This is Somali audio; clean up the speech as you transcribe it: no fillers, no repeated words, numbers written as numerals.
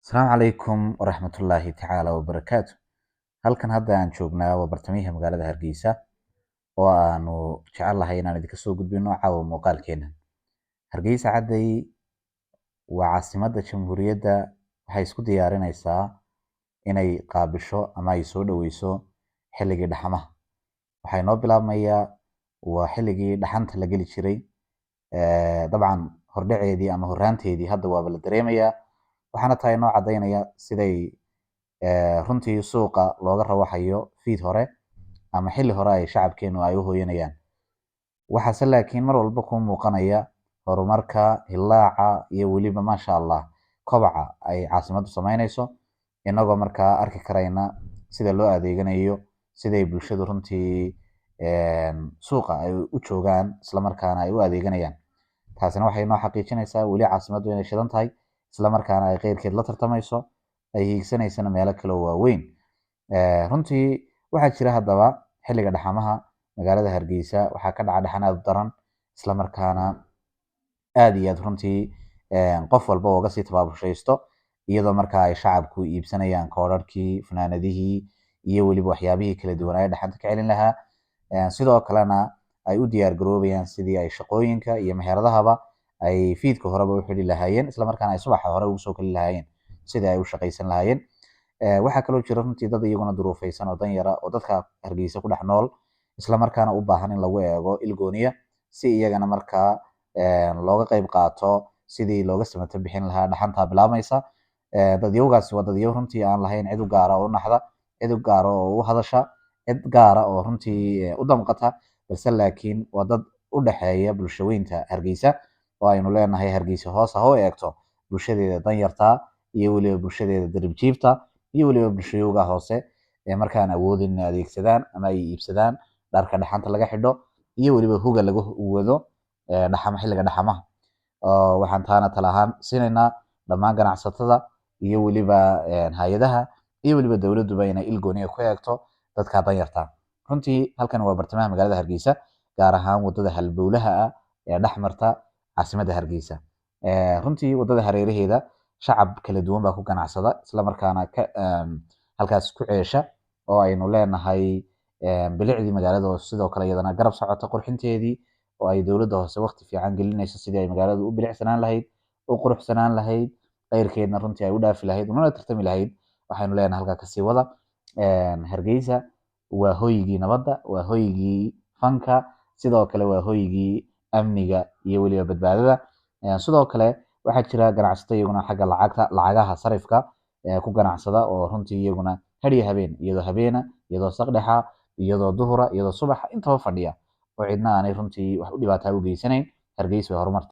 Asalaamu calaykum waraxmatullaahi tacaala wabarakaatu. Halkan hadda aan joognaa waa bartamaha magaalada Hargeysa oo aanu jecel lahay inaan idinka soo gudbino caawa muuqaalkeena. Hargeysa cadday waa caasimadda jamhuuriyadda. Waxay isku diyaarinaysaa inay qaabisho ama ay soo dhoweyso xilligii dhaxamaha. Waxay noo bilaabmayaa waa xilligii dhaxanta la geli jiray. Dabcan hordhaceedii ama horraanteedii hadda waaba la dareemayaa, waxaana tahay noo caddaynaya siday runtii suuqa looga rawaxayo fiid hore ama xilli hore ay shacabkeenu ay u hooyanayaan. Waxaase laakiin mar walba kuu muuqanaya horumarka, hillaaca iyo weliba, maasha Allah, kobaca ay caasimaddu samaynayso, inagoo markaa arki karayna sida loo adeeganayo, siday bulshadu runtii suuqa ay u joogaan, isla markaana ay u adeeganayaan. Taasina waxay noo xaqiijinaysaa weli caasimaddu inay shidan tahay, isla markaana ay qeyrkeed la tartamayso, ay hiigsanaysana meelo kale oo waaweyn. Runtii waxaa jira haddaba xilliga dhaxamaha magaalada Hargeysa waxaa ka dhaca dhaxan aad u daran, isla markaana aad iyo aad runtii qof walba ooga sii tabaabushaysto, iyadoo markaa ay shacabku iibsanayaan koodhadhkii, funaanadihii iyo weliba waxyaabihii kala duwanaa ee dhaxanta ka celin lahaa. Sidoo kalena ay u diyaar garoobayaan sidii ay shaqooyinka iyo meheradahaba ay fiidka horeba u xidhi lahaayeen, isla markaana ay subaxa hore ugu soo kali lahaayeen sidii ay u shaqaysan lahaayeen. Waxaa kaloo jira runtii dad iyaguna duruufaysan oo danyara oo dadka Hargeysa ku dhex nool, isla markaana u baahan in lagu eego ilgooniya, si iyagana markaa looga qayb qaato sidii looga samato bixin lahaa dhaxantaa bilaabmaysa. Dadyowgaasi waa dadyow runtii aan lahayn cid u gaara oo u naxda, cid u gaara oo u hadasha, cid gaara oo runtii u damqata, balse laakiin waa dad u dhexeeya bulshaweynta Hargeysa oo aynu leenahay Hargeysa hoos ha u eegto bulshadeeda danyartaa iyo weliba bulshadeeda darbijiifta iyo weliba bulshayowga hoose ee markaan awoodin inay adeegsadaan ama ay iibsadaan dharka dhaxanta laga xidho iyo weliba huga lagu wado dhaxama, xilliga dhaxamaha. Waxaan taana tala ahaan siinaynaa dhammaan ganacsatada iyo weliba hay-adaha iyo weliba dowladduba inay il gooniya ku eegto dadka danyarta. Runtii halkan waa bartamaha magaalada Hargeysa, gaar ahaan wadada halbowlaha ah ee dhex marta caasimadda Hargeysa. Runtii wadada hareeraheeda shacab kala duwan baa ku ganacsada, isla markaana ka halkaas ku ceesha, oo aynu leenahay bilicdii magaalada oo sidoo kale iyadana garab socota qurxinteedii, oo ay dowladda hoose waqti fiican gelinayso sidii ay magaaladu u bilicsanaan lahayd, u quruxsanaan lahayd, qeyrkeedna runtii ay u dhaafi lahayd, unana tartami lahayd. Waxaynu leenahay halkaa kasii wada. Hargeysa waa hoygii nabadda, waa hoygii fanka, sidoo kale waa hoygii amniga iyo weliba badbaadada. Sidoo kale waxaa jira ganacsato iyaguna xagga lacagta, lacagaha sarifka ku ganacsada, oo runtii iyaguna hadhiyo habeen, iyadoo habeena, iyadoo saqdhexa, iyadoo duhura, iyadoo subaxa intaba fadhiya, oo cidna aanay runtii wax u dhibaataa u geysanayn. Hargeysa way horumartay.